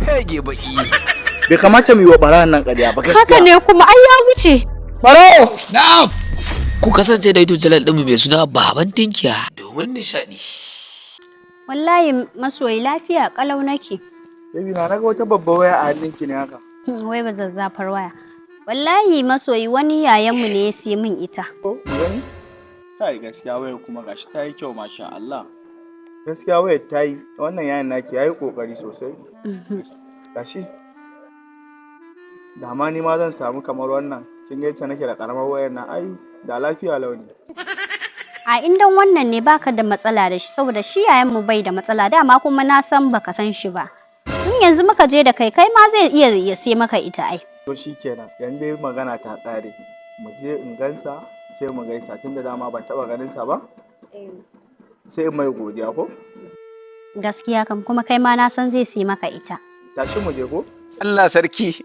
Hege baki. Bai kamata mu yi wa ɓarawan nan ƙarya ba gaskiya. Haka ne kuma, ai ya wuce. Ɓarawo! Na'am. Ku kasance da YouTube channel ɗinmu mai suna Baban Tinkiya domin nishaɗi. Wallahi masoyi, lafiya kalau nake. Baby na, naga wata babbar waya a hannunki ne haka. Wai ba zazzafar waya. Wallahi masoyi, wani yayanmu ne ya siya min ita. Ko mu gani? Kai, gaskiya wayar kuma gashi ta yi kyau, masha Allah. Gaskiya wayar ta yi, wannan yayan naki yayi kokari sosai. Gashi. Da ma ni ma zan samu kamar wannan. Kin ga yacce nake da karamar wayar nan, ai da lafiya launi. A indan wannan ne baka da matsala da shi, saboda shi yayanmu bai da matsala dama, kuma na san baka san shi ba. In yanzu muka je da kai, kai ma zai iya ya sai maka ita ai. To shikenan, yanzu dai magana ta ƙare. Mu je in gansa sai mu gaisa, tunda dama ban taɓa ganin sa ba. Sai in mai godiya ko? Gaskiya kam, kuma kai ma na san zai sai maka ita. Tashi mu je ko? Allah sarki.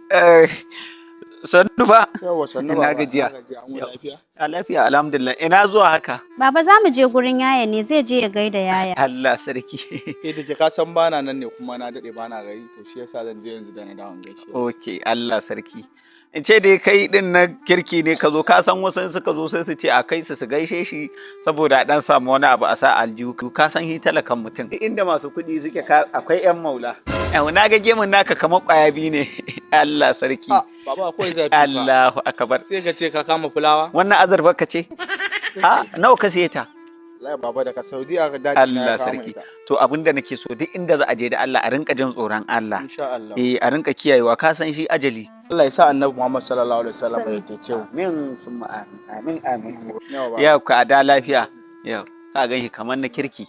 Sannu ba. Yawwa, sannu. Ina gajiya. Lafiya. A lafiya, alhamdulillah. Ina zuwa haka? Baba, za mu je gurin yaya ne, zai je ya gaida yaya. Allah sarki. Eh, da ke ka san bana nan ne, kuma na daɗe bana gari, to shi yasa zan je yanzu da na dawo in gaishe shi. Ok, Allah sarki. In ce dai kai din na kirki ne ka zo, ka san wasu in suka zo sai su ce a kai su su gaishe shi saboda a dan samu wani abu a sa aljihu, ka san shi talakan mutum. Inda masu kuɗi suke akwai 'yan maula. Yau na ga gemun naka kamar ƙwaya biyu ne. Allah sarki. Ah, baba, akwai zafi fa. Allahu akbar. Sai ka ce ka kama fulawa. Wannan azurfar ka ce? Ha, nawa ka siye ta? Wallahi baba, daga Saudiya ka dace na Allah ya kama sarki. ita. To abin da nake so, duk inda za a je da Allah a rinka jin tsoron Allah. Insha Allah. Eh, a rinka kiyayewa, ka san shi ajali. Allah ya sa Annabi Muhammad sallallahu alaihi wasallam ya cece mu. Amin summa amin. Amin amin. Yawa baba. Yau ka da lafiya. Yau ka gan shi kamar na kirki.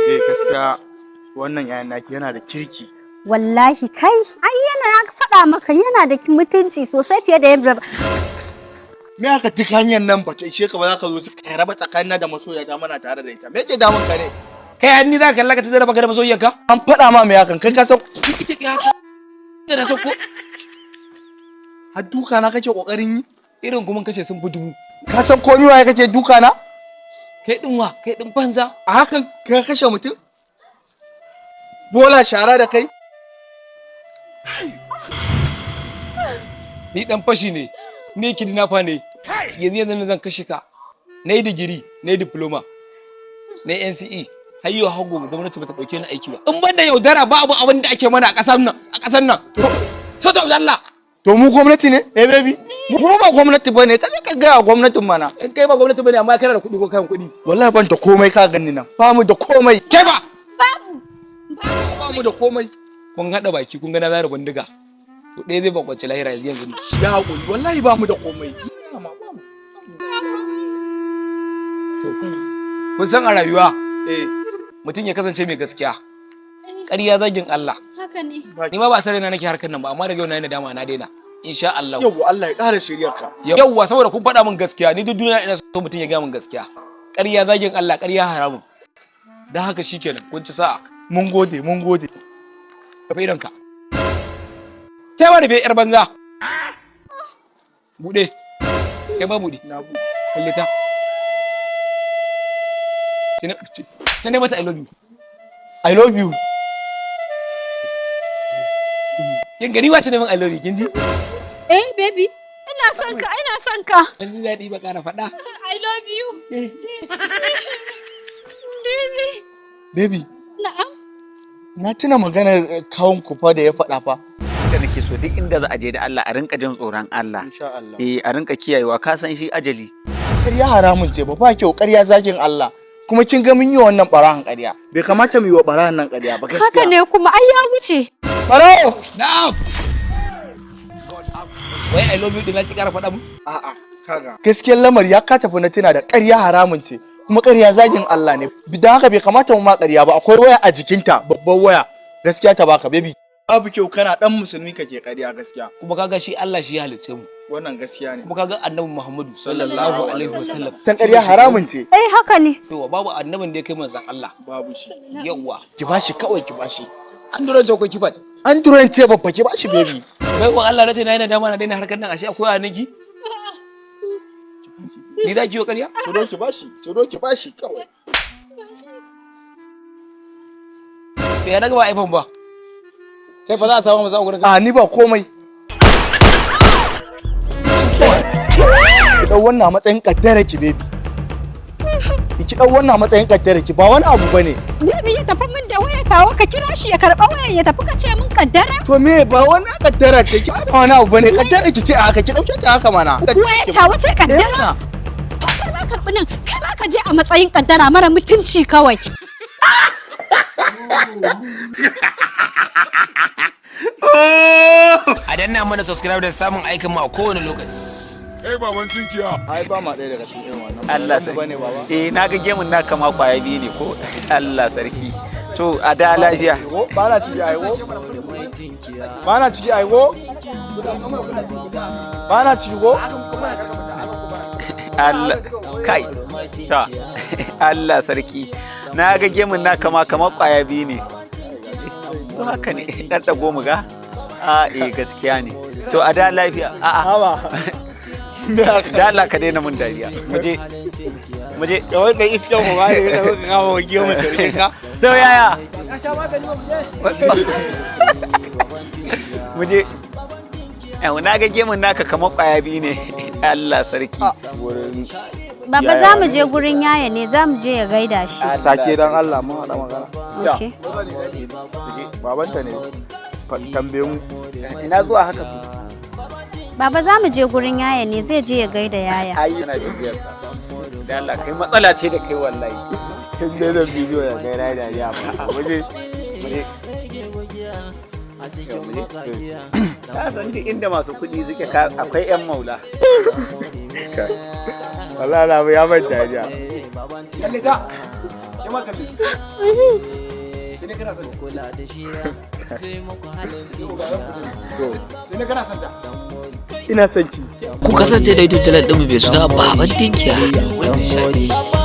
Eh, gaskiya wannan yayan naki yana da kirki. Wallahi kai, ai yana na faɗa maka yana da mutunci sosai fiye da yadda Me aka duk hanyar nan ba ta ishe ka ba, za ka zo ka raba tsakanina da masoya ta muna tare da ita. Me yake damun ka ne? Kai, har ni za ka kalla ka ci zaraba ka da masoyiyarka? An faɗa ma me hakan, kai ka san Kike kai haka. Da na sauko. Har duka na kake kokarin yi? Irin kuma kashe sun fi dubu. Ka san ko ni waye kake duka na? Kai din wa? Kai din banza. A hakan ka kashe mutum? Bola shara da kai? Ni dan fashi ne. Ni kidnapper ne. Yanzu yanzu nan zan kashe ka. Na yi digiri, na yi diploma, na yi NCE. Har yau har gobe gwamnati bata dauke ni aiki ba. In ban da yaudara ba abu abin da ake mana a ƙasar nan, a ƙasar nan. So ta Allah. To mu gwamnati ne? Eh baby, mu kuma ba gwamnati bane, ta ka ga gwamnatin mana. In kai ba gwamnati bane, amma kana da kuɗi ko kayan kuɗi? Wallahi ban da komai, ka ganni nan. Ba mu da komai. Kai ba. Ba mu da komai. Kun haɗa baki, kun ga na zara bindiga. To ɗaya zai bakwanci lahira yanzu yanzu ne. Ya haƙuri, wallahi ba mu da komai. Ba mu. Kun san a rayuwa Eh, mutum ya kasance mai gaskiya. Ƙarya zagin Allah. Haka ne. Ni ma ba san raina nake harkar nan ba, amma daga yau na yi nadama, na daina. Insha Allah. Yawwa, Allah ya ƙara shiryarka. Yawwa, saboda kun faɗa min gaskiya, ni duk duniya ina so mutum ya gaya min gaskiya. Ƙarya zagin Allah, ƙarya haramun. Don haka shikenan, kun ci sa'a. Mun gode, mun gode. Rufe idonka. Ke ma rufe, yar banza. Buɗe. Kai ma buɗe. Na buɗe. Kalle ta. Ce ne mata "I love you". I love you. Kin gani, wace ne min "I love you", kin ji? Eh baby, ina son ka, ina son ka. Ban ji daɗi ba, ƙara faɗa. I love you. Baby. Baby, Na'am. na tuna maganar kawun ku fa da ya faɗa fa. Da nake so, duk inda za a je da Allah a rinka jin tsoron Allah. Insha Allah. Eh, a rinka kiyayewa, ka san shi ajali. Ƙarya haramun ce ba, ba kyau, ƙarya zagin Allah. Kuma kin ga mun yi wa wannan ɓarawan ƙarya. Bai kamata mu yi wa ɓarawan nan ƙarya ba gaskiya. Haka ne kuma, ai ya wuce. Ɓarawo! Na'am. Wai "I love you" din ki ƙara faɗa mun? A'a, kaga. Gaskiyar lamari ya ka tafi na tuna da ƙarya haramun ce. Kuma ƙarya zagin Allah ne. Don haka bai kamata mu ma ƙarya ba. Akwai waya a jikinta, babbar waya. Gaskiya ta baka, baby. Babu kyau kana ɗan musulmi kake ƙarya gaskiya. Kuma kaga shi Allah shi ya halicce mu. Wannan gaskiya ne. Kuma kaga Annabi Muhammadu sallallahu alaihi wasallam. Tan ƙarya haramun ce. Eh, haka ne. Yawa, babu annabin da ya kai manzon Allah. Babu shi. Yawa. Ki bashi kawai, ki bashi. Android ce ko keypad? Android ce babba, ki bashi baby. Bai wa Allah, nace na yi nadama na daina harkar nan, ashe akwai a ki. Ni za ki yi ƙarya? Tsoro ki bashi, tsoro ki bashi kawai. To ya naga ba iPhone ba? Kai fa za a samu masa gurin ka. A ni ba komai. Ki dau wannan a matsayin kaddara ki baby. Ki dau wannan a matsayin kaddara ki, ba wani abu bane. Baby, ya tafi min da waya tawa, ka kira shi ya karɓa wayan ya tafi, ka ce min kaddara. To me, ba wani kaddara ce ki, ba wani abu bane, kaddara ki ce a haka, ki dauke ta haka mana. Waya tawa ce kaddara? To kai ma karɓi nan, kai ma ka je a matsayin kaddara, mara mutunci kawai. A danna mana subscribe da samun aikin mu a kowane lokaci. Kai baban tinkiya. Ai ba ma ɗaya daga cikin irin wannan. Allah Ba bane baba. Eh, na ga gemun naka ma kwaya biyu ne ko? Allah sarki. To a da lafiya. Aiwo, ba na ciki aiwo. Ba na ciki aiwo. Ba na ciki ko? Allah kai ta, Allah sarki, na ga gemun naka ma kamar kwaya biyu ne. To haka ne, dan dago mu ga. A eh, gaskiya ne. To a da lafiya. A a Haba. Da Allah ka daina mun dariya. Mu je, mu je. Ga wannan iskan mu ba ne ka zo ka kama wa gemu sarkin ka. To yaya? Mu je. Yau na ga gemun naka kamar kwaya biyu ne. Allah sarki. Wurin Baba, za mu je gurin yaya ne, za mu je ya gaida shi. Sake dan Allah mun haɗa magana. Okay. Babanta ne. Tambaye mu. Ina zuwa haka ku? Baba, za mu je gurin yaya ne, zai je ya gaida yaya. Ai yana bibiyar sa. Da Allah kai, matsala ce da kai wallahi. Kin dai da bidiyo da kai na dariya ba. Waje. Mu je. Yau, mu je. Ka san duk inda masu kuɗi suke akwai 'yan maula. Wallahi na ya ban dariya. Kalle ta. Ke ma kalle. Sai ne kana son ta. Sai ne kana son ta. Ina son ki. Ku kasance da YouTube channel ɗinmu mai suna Baban Tinkiya domin nishaɗi.